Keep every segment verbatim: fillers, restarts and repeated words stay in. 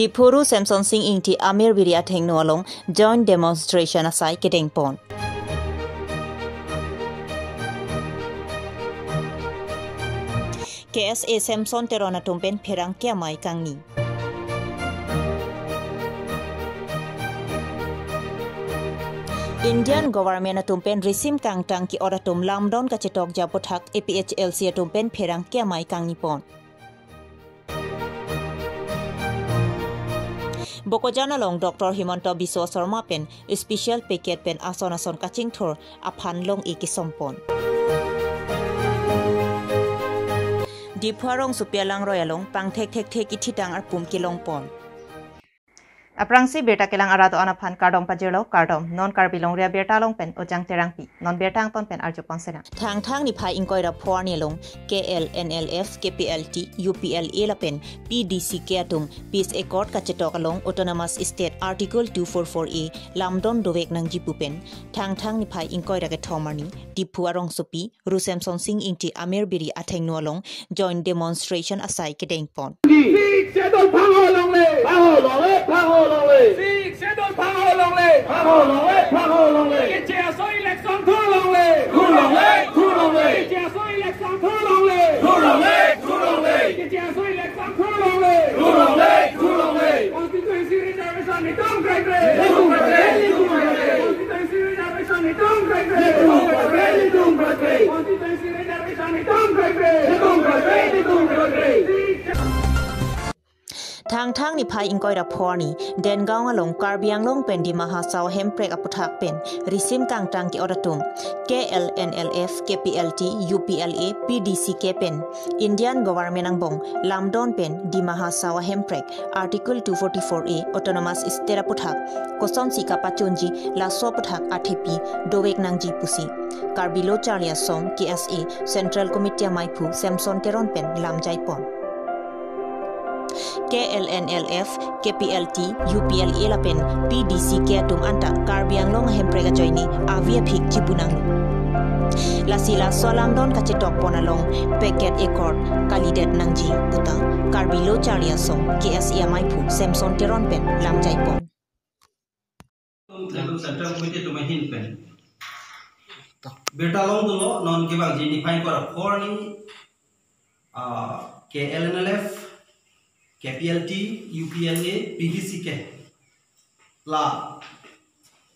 Diphu Ru Semson Sing Ingti Amir Biri athengno along joint demonstration asai kedengpon. K S A Semson Teron atum pen pherangke amei kangni. Indian government atum pen risim kangtang ke-ot atum lamdon kachetokji aphuthak A P H L C atum pen pherangke amei kangnipon. Bokajan along Doctor Himanta Biswa Sarma pen special package pen ason ason kachingthur aphan long-e kesompon. Diphu arongsopi alangroi along pangthek thekthe kithitang arpum kelongpon. Aphrangsi birta kelang arat do-an aphan kardom pajirlo, kardom. Non Karbi Longri Abirta along pen Ojang Terangpi. Non birta angton pen arjupon senang. Thangthang niphai ingkoi ra pho arni along K L N L F, K P L T, U P L A lapen P D C K atum Peace Accord kachetok along Autonomous State Article two four four A lamdon dovek nangji pu pen Thangthang niphai ingkoi ra kethom arni Diphu arongsopi Ru Semson Sing Ingti Amir Biri athengno along joint demonstration asai kedengpon. Sixth Schedule phangho longle. Phangho longle, phangho longle. Sixth Schedule phangho longle. Phangho longle, phangho longle. Keche aso election thur longle. Thur longle, thur longle. Keche aso election thur longle. Thur longle, thur longle. Keche aso election thur longle. Thur longle, thur longle. Constituency reservation netum krekre. Netum krekre, netum krekre. Constituency reservation netum krekre. Netum krekre, netum krekre. Constituency reservation netum krekre. Netum krekre, netum krekre. Thangthang niphai ingkoi ra pho arni Dengaon along Karbi Anglong pen Dima Hasao Hemprek aphuthak pen risim kangtang ke-ot atum K L N L F, K P L T, U P L A, P D C K pen Indian government angbong lamdon pen Dima Hasao Hemprek Article two forty-four A Autonomous State aphuthak kosonsi kapachunji laso aphuthak athepi dovek nangji pusi Karbi Lo Charli Asong, K S A, Central Committee amaiphu Semson Teron pen lamjaipon. K L N L F, K P L T, U P L A lapen P D C K atum anta Karbi Anglong ahemprek ajoine avi aphik chipu nanglo. Lasi laso alamdon kachetokpon along package accord kalidet nangji puta Karbi Lo Charli Asong, K S A amaiphu Semson Teron pen lamjaipon. Central Committee atum ahin pen birta longdunlo, non kevangji niphai ingkoi ra pho arni, ah, K L N L F, K P L T, U P L A, P D C K. La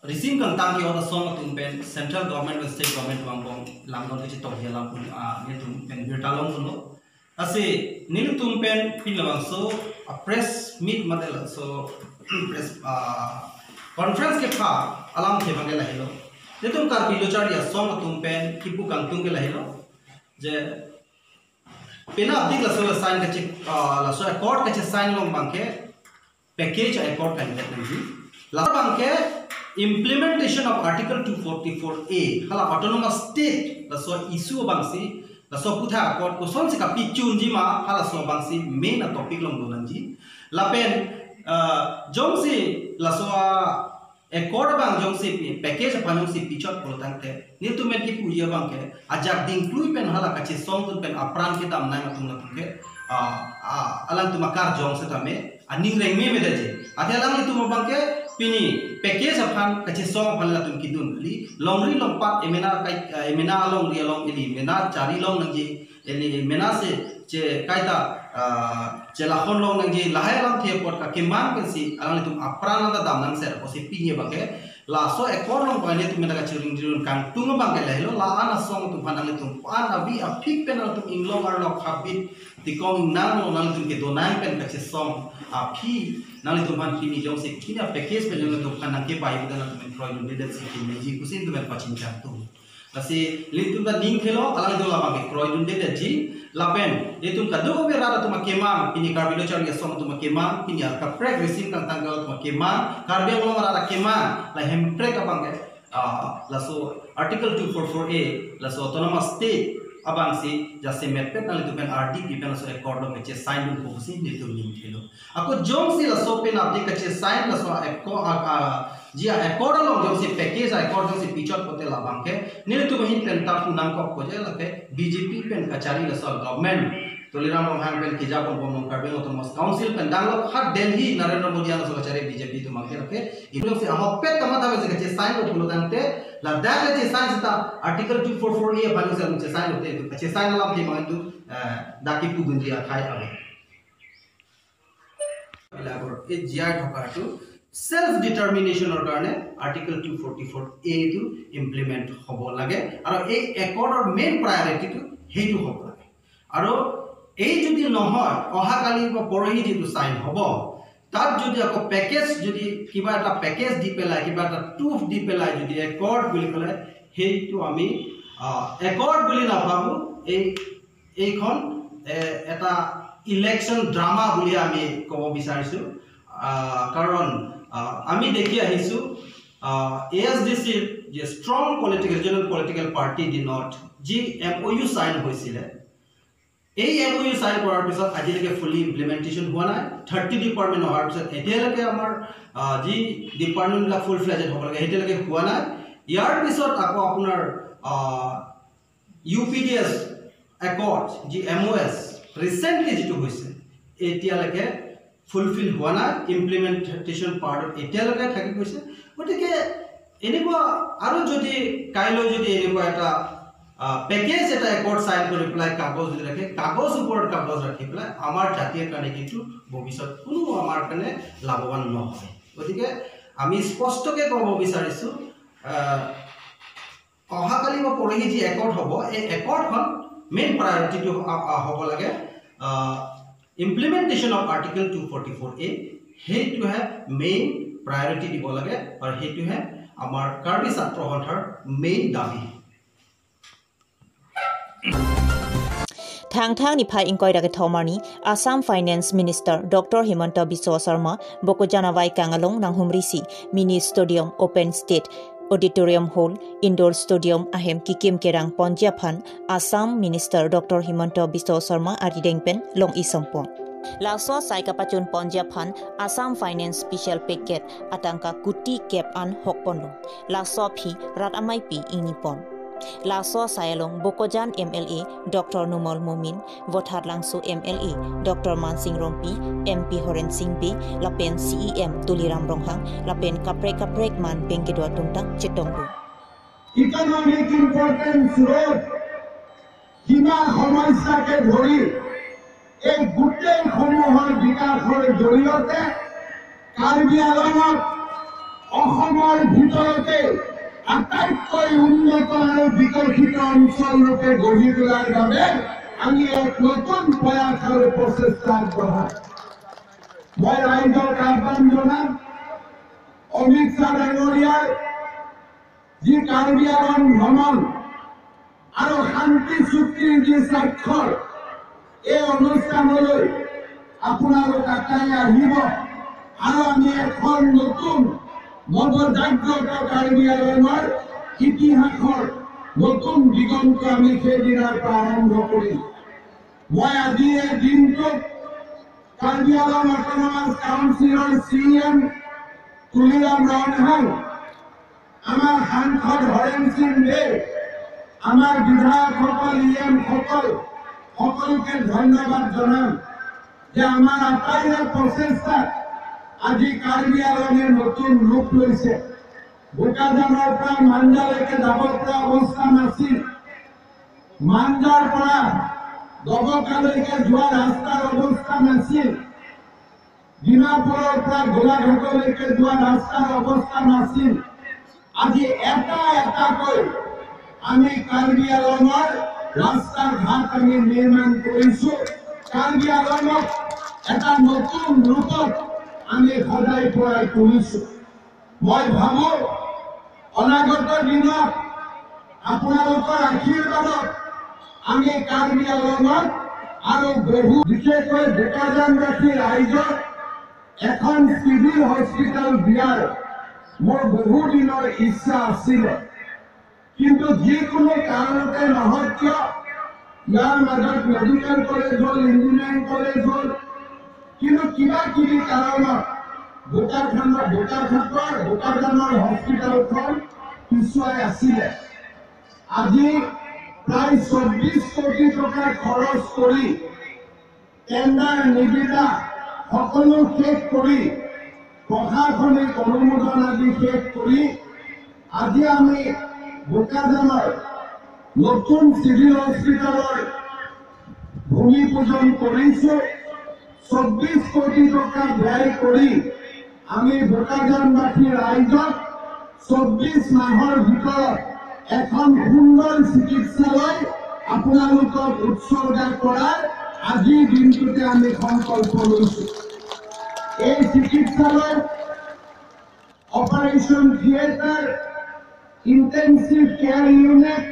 risim kangtang ke-ot asong atum pen Central Government pen State Government angbong lamdon kachetokji alam pu, ah, netum pen birta longdunlo. Lasi nelitum pen pini labangso a press meet mate laso press, ah, conference kepha alamthe abangke lahelo. Netum Karbi Lo Charli Asong atum pen kipu kangtung ke lahelo. Je penap dik laso la sign kache, ah, laso accord kachesign along abangke package accord kalidet nangji. Laso abangke implementation of Article two forty-four A, hala autonomous state laso issue abangsi, laso aphuthak accord kosonsi kapachunji ma, halaso abangsi main atopic along do nangji. Lapen, ah, jongsi laso a accord abang jongsi pi, package aphan jongsi pichot pulo tangte, netum pen kipuji abangke ajak dingklui pen hala kachesongdun pen apran kedam nang atum latum ke, ah, ah, alangtum akarjong setame aning rengme medaji. Athe alanglitum abangke pini package aphan kachesong aphan latum kidun kali, longri longpat emena kai, ah, emena alongri along ili mena chari long nangji, ili mena se che kaita, ah, chelahon long nangji, lahai alamthe apot kakemang pensi alanglitum apran anta dam nangser pusi pini abangke laso accord along abang netum mena kachiring jirun kangtung abangke lahelo, la-an asong atum aphan nanglitum aphan avi aphik pen nanglitum inglong arlok habit tikong ingnang lo, nanglitum kedo nang pen kachesong aphi nanglitum aphan pini jongsi kini a package pen nanglitum aphan nangkepai pu nanglitum pen kroidundedet si kemeji pusi netum pen pachini kangtung. Lasi nelitum ta ning thelo, alanglitum labangke kroidundedetji, lapen nelitum kadokave rat atum akemang, pini Karbi Lo Charli Asong atum akemang, pini akaprek risim kangtang ke-ot atum akemang, Karbi Anglong arat akemang, la hemprek abangke, ah, laso Article two forty-four A, laso autonomous state abangsi jasemet pen nanglitum pen R D P pen laso accord along kachesign dunpo pusi nelitum ning thelo. Ako jongsi laso pen update kachesign laso accord, ah, ah, ji accord along jongsi package accord jongsi pichot pulote labangke nelitum ahin pen ta pu nangkokpo je lake B J P pen kachari laso government Tuliram Ronghang pen kejapon bomong Karbi Anglong Autonomous Council pen danglo khat Delhi Narendra Modi anso kachari B J P atum abangke lake. Itum si ahokpet kamatha pensi kachesign lo pulo tangte, ladak kachesign seta Article two four four A aphan si along chesign lote itum kachesign alam ke mangan tu, eh, dak kipu gunji akhai ave. Ilagor, eh, G I thokatu self determination or karne Article two forty-four A tu implement hobo lage. Aru ei accord or main priority tu heitu hobo lage. Aru ei jodi nohoi, oha kali ba porohi jitu sign hobo, tat jodi ako package jodi kiba eta package di pelai, kiba eta toof di pelai jodi accord buli pelai, heitu ami, ah, accord buli nabhabu, ei, eikhon, eh, eta election drama buli ami kobo bisarisu. Ah, karon, ah, ami dekhi ahisu, ah, A S D C-ৰ যে strong political, regional political party দিনত যি M O U sign হৈছিলে, এই M O U sign কৰাৰ পিছত আজিলৈকে fully implementation হোৱা নাই। থাৰ্টি ডিপাৰ্টমেণ্ট অহাৰ পিছত এতিয়ালৈকে আমাৰ, আহ, যি ডিপাৰ্টমেণ্টবিলাক ফুল ফ্লেজড হ'ব লাগে, এতিয়ালৈকে হোৱা নাই। ইয়াৰ পিছত আকৌ আপোনাৰ, আহ, U P D S accord, যি M O S recently যিটো হৈছে, এতিয়ালৈকে ফুলফিল হোৱা নাই, ইমপ্লিমেণ্টেশ্যন পাৰ্টত এতিয়ালৈকে থাকি গৈছে। গতিকে এনেকুৱা আৰু যদি কাইলৈ যদি এনেকুৱা এটা, আহ, পেকেজ এটা একৰ্ড চাইন কৰি পেলাই কাগজ যদি ৰাখে, কাগজ ওপৰত কাগজ ৰাখি পেলাই আমাৰ জাতিৰ কাৰণে কিন্তু ভৱিষ্যত কোনো আমাৰ কাৰণে লাভৱান নহয়। গতিকে আমি স্পষ্টকে ক'ব বিচাৰিছো, আহ, অহাকালি বা পৰহি যি একৰ্ড হ'ব, এই একৰ্ডখন মেইন প্ৰায়ৰিটিটো আ-, আ-, হ'ব লাগে, আহ, implementation of Article two forty-four A, সেইটোহে মেইন প্ৰায়ৰিটি দিব লাগে আৰু সেইটোহে আমাৰ কাৰ্বি ছাত্ৰ সন্থাৰ মেইন দাবী। Thangthang niphai ingkoi ra kethom arni Assam Finance Minister Doctor Himanta Biswa Sarma Bokajan avaikang along nanghumrisi Mini Stadium, Open Stage Auditorium Hall, Indoor Stadium ahem kekim kerang ponji aphan Assam Minister Doctor Himanta Biswa Sarma arideng pen long-i songpon. Laso asai kapachun ponji aphan Assam Finance Special Package atangka kuti kep an hokponlo. Laso aphi rat ameipi ingnipon. Laso asai along Bokajan M L A Doctor Numal Momin, Vothatlangso M L A Doctor Mansing Rongpi, M P Horen Sing Bey, lapen C E M Tuliram Ronghang, lapen kaprek kaprek man beng kedo atum ta chetongdun. Economic importance road, সীমা সমস্যাকে ধৰি এই গোটেইসমূহৰ বিকাশৰ জৰিয়তে কাৰ্বি আংলঙক অসমৰ ভিতৰতে আটাইতকৈ উন্নত আৰু বিকশিত অঞ্চল ৰূপে গঢ়ি তোলাৰ বাবে আমি এক নতুন প্ৰয়াস আৰু প্ৰচেষ্টা আগবঢ়াম। মই ৰাইজক আহ্বান জনাম, অমিত শ্বাহ ডাঙৰীয়াৰ যি কাৰ্বি আংলং ভ্ৰমণ আৰু শান্তি চুক্তিৰ যি স্বাক্ষৰ, এই অনুষ্ঠানলৈ আপোনালোক আটাই আহিব আৰু আমি এখন নতুন নৱজাগ্ৰত কাৰ্বি আংলঙৰ ইতিহাসৰ নতুন দিগন্ত আমি সেইদিনাৰ পৰা আৰম্ভ কৰিম। মই আজি এই দিনটোত কাৰ্বি আংলং অট'নমাছ কাউন্সিলৰ চি ই এম তুলিৰাম ৰংহাং, আমাৰ সাংসদ হৰেণ সিং দে, আমাৰ বিধায়কসকল, ই এম সকল, সকলোকে ধন্যবাদ জনাম যে আমাৰ আটাইৰে প্ৰচেষ্টাত আজি কাৰ্বি আংলঙে নতুন ৰূপ লৈছে। বোকাজানৰ পৰা মাঞ্জালৈকে যাব পৰা অৱস্থা নাছিল, মাঞ্জাৰ পৰা ডবকালৈকে যোৱা ৰাস্তাৰ অৱস্থা নাছিল, ডিমাপুৰৰ পৰা গোলাঘাটলৈকে যোৱা ৰাস্তাৰ অৱস্থা নাছিল। আজি এটা এটাকৈ আমি কাৰ্বি আংলঙৰ ৰাস্তা ঘাট আমি নিৰ্মাণ কৰিছো। কাৰ্বি আংলঙক এটা নতুন ৰূপত আমি সজাই পৰাই তুলিছো। মই ভাবো অনাগত দিনত আপোনালোকৰ আশীৰ্বাদত আমি কাৰ্বি আংলঙত আৰু বহু, বিশেষকৈ বোকাজানবাসী ৰাইজক এখন চিভিল হস্পিটেল দিয়াৰ মোৰ বহু দিনৰ ইচ্ছা আছিলে, কিন্তু যিকোনো কাৰণতে নহওক কিয়, ইয়াৰ মাজত মেডিকেল কলেজ হ'ল, ইঞ্জিনিয়াৰিং কলেজ হ'ল, কিন্তু কিবা কিবি কাৰণত বোকাখানৰ, বোকাখাতৰ, বোকাজানৰ হস্পিটেলখন পিছুৱাই আছিলে। আজি প্ৰায় চৌব্বিছ কোটি টকা খৰচ কৰি টেণ্ডাৰ নিবিদা সকলো শেষ কৰি, প্ৰশাসনিক অনুমোদন আদি শেষ কৰি আজি আমি বোকাজানৰ নতুন চিভিল হস্পিটেলৰ ভূমি পূজন কৰিছো। চৌব্বিছ কোটি টকা ব্যয় কৰি আমি বোকাজানবাসী ৰাইজক চৌব্বিছ মাহৰ ভিতৰত এখন সুন্দৰ চিকিৎসালয় আপোনালোকক উৎসৰ্গা কৰাৰ আজিৰ দিনটোতে আমি সংকল্প লৈছো। এই চিকিৎসালয়, operation theatre, intensive care unit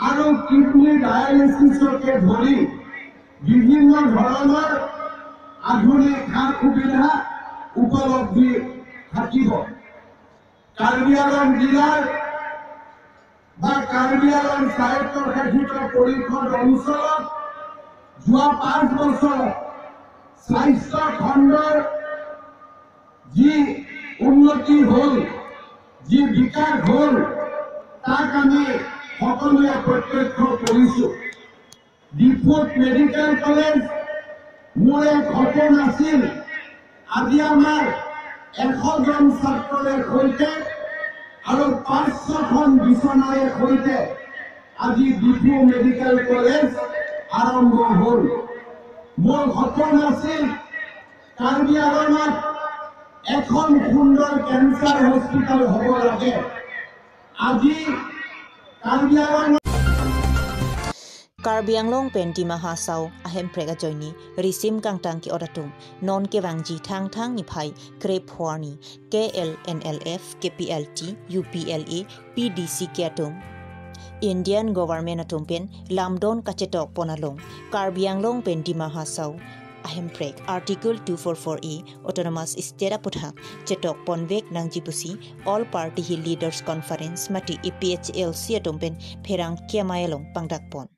আৰু কিডনী ডায়ালিচিছকে ধৰি বিভিন্ন ধৰণৰ আধুনিক সা সুবিধা উপলব্ধি থাকিব। কাৰ্বি আংলং জিলাৰ বা কাৰ্বি আংলং স্বায়ত্তশাসিত পৰিষদ অঞ্চলত যোৱা পাঁচ বছৰত স্বাস্থ্য খণ্ডৰ যি উন্নতি হ'ল, যি বিকাশ হ'ল, তাক আমি সকলোৱে প্ৰত্যক্ষ কৰিছো। ডিফুত মেডিকেল কলেজ মোৰ এক সপোন আছিল। আজি আমাৰ এশ জন ছাত্ৰৰে সৈতে আৰু পাঁচশখন বিচনাৰে সৈতে আজি ডিফু মেডিকেল কলেজ আৰম্ভ হ'ল। মোৰ সপোন আছিল কাৰ্বি আংলঙত এখন সুন্দৰ কেঞ্চাৰ হস্পিটেল হ'ব লাগে। আজি কাৰ্বি Anglong Karbi Anglong pen Dima Hasao ahemprek ajoine risim kangtang ke-ot atum non kevangji Thangthang niphai krepho arni K L N L F, K P L T, U P L A, P D C K atum Indian government atum pen lamdon kachetok pon along Karbi Anglong pen Dima Hasao ahemprek Article two four four A Autonomous State aputhak chetok ponvek nangji pusi All Party Hill Leaders Conference mate A P H L C atum pen pherangke amei along pangdak pon.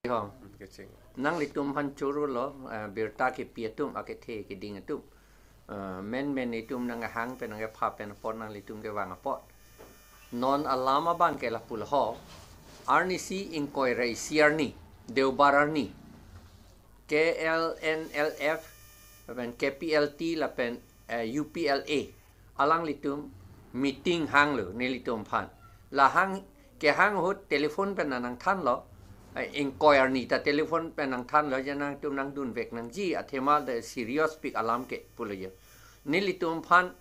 Hong. Kecheng. Nanglitum aphan choro lo, eh, birta kepi atum, akethe keding atum. Eh, men men itum nanghang pen nangkepha pen apot nanglitum kevang apot. Non alam abang ke lapu lo ho. Arnisi ingkoi ra isi arni, Deobar arni, K L N L F lapen K P L T lapen, eh, U P L A alanglitum meeting hanglo nelitum aphan. La hang, kehang ahut telephone pen nangthanlo, eh, ingkoi arni ta telephone pen nangthanlo, je nangtum nangdunvek nangji, athema de serious pik alam ke pulo je. Nelitum aphan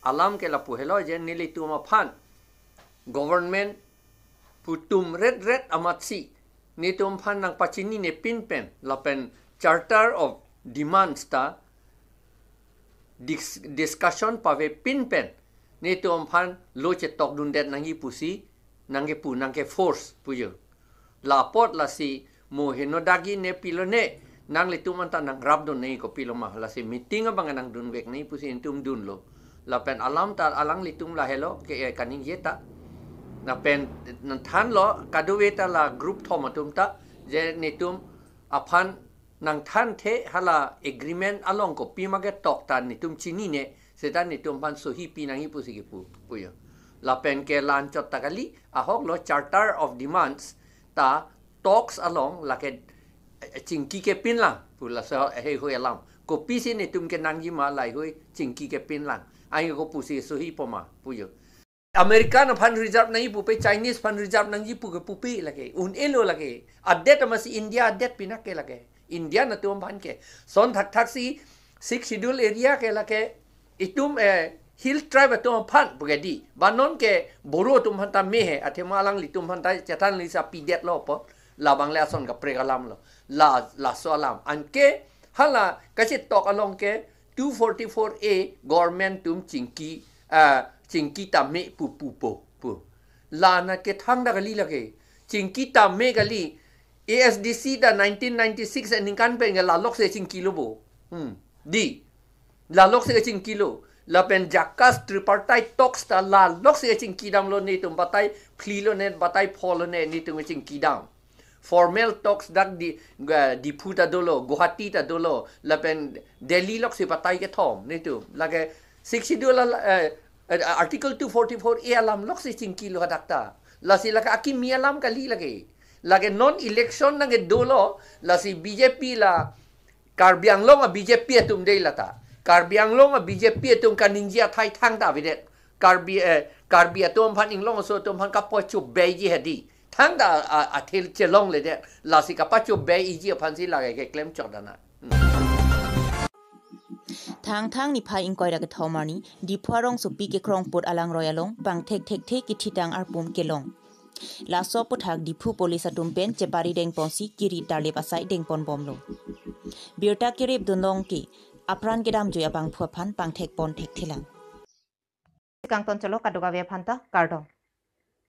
alam ke lapu helo je, nelitum aphan government pu tum ret ret amatsi netum aphan nangpachinine pin pen lapen Charter of Demands ta dis-, discussion pave pin pen netum aphan lo chetok dundet nangji pusi nangkepu, nangkeforce pu jo. La apot lasi mo henodagi ne pilo ne, nanglitum anta nangrapdun ne kopilo ma, lasi meeting abang nangdunvek ne pusi netum dunlo. Lapen alam ta alanglitum lahelo ke, eh, kaningje ta. Lapen nangthanlo kadokave ta la group thom atum ta, je netum aphan nangthanthe hala agreement along kopima ketok ta netum chinine, seta netum aphan sohi pi nangji pusi kepu, pu jo. Lapen ke la-anchot ta kali, ahok lo Charter of Demands ta talks along lake, eh, chingki kepin lang pu laso heihui alam. Kopisi netum kenangji ma laheihui chingki kepin lang. Anke kopusi sohi poma pu jo. American aphan reserve nangji pupe, Chinese aphan reserve nangji pu ke pupe lake. Un-elo lake. Adet amatsi India adet pinake lake. India atum aphan ke. Lason thakthaksi Sixth Schedule area ke lake itum, eh, hill tribe atum aphan pu ke di. Ba non ke Boro atum aphan ta me he, athema alanglitum aphan ta chethan lisa pidetlo pu. Labang le ason kaprek alam lo. La, laso alam. Anke hala kachetok along ke two forty-four A government atum chingki, ah, chingki tame pu pupo pu. La na kethang ta kali lake. Chingki tame kali. A S D C ta nineteen ninety-six aningkan pen ke la lok si chingkilo bo. Hmm. Di. La lok si chingkilo. Lapen JACAS tripartite talks ta la lok si chingki damlo, netum batai phli lo ne, batai pho lo ne, netum chingki dam. Formal talks dak di, ga, Diphu ta dolo, Guwahati ta dolo, lapen Delhi lok si batai kethom netum. Lake Sixth Schedule, eh, eh, Article two forty-four A alam lok si chingkilo hadak ta. Lasi lake akimi alam kali lake. Lake non election nangkedolo, lasi B J P la Karbi Anglong a B J P atum dei lata. Karbi Anglong a B J P atum kaningje athai thangta avedet. Karbi, eh, Karbi atum aphan, Inglong aso atum aphan kapachobeiji hedi. Thangta a, a, athil chelongledet. Lasi kapachobeiji aphansi lake keklem chot dana. Hmm. Thangthang niphai ingkoi ra kethom arni, Diphu arongsopi kekrong put alangroi along, bangthek thekthe kethitang arpum kelong. Laso aphuthak Diphu police atum pen chepari dengponsi kiri tarlip asai dengpon bomlo. Birta kirip dunlong ke, apran kedamjui abangphu aphan pangthekpon thekthelang. Kangton cholo kadokave aphanta, kardom.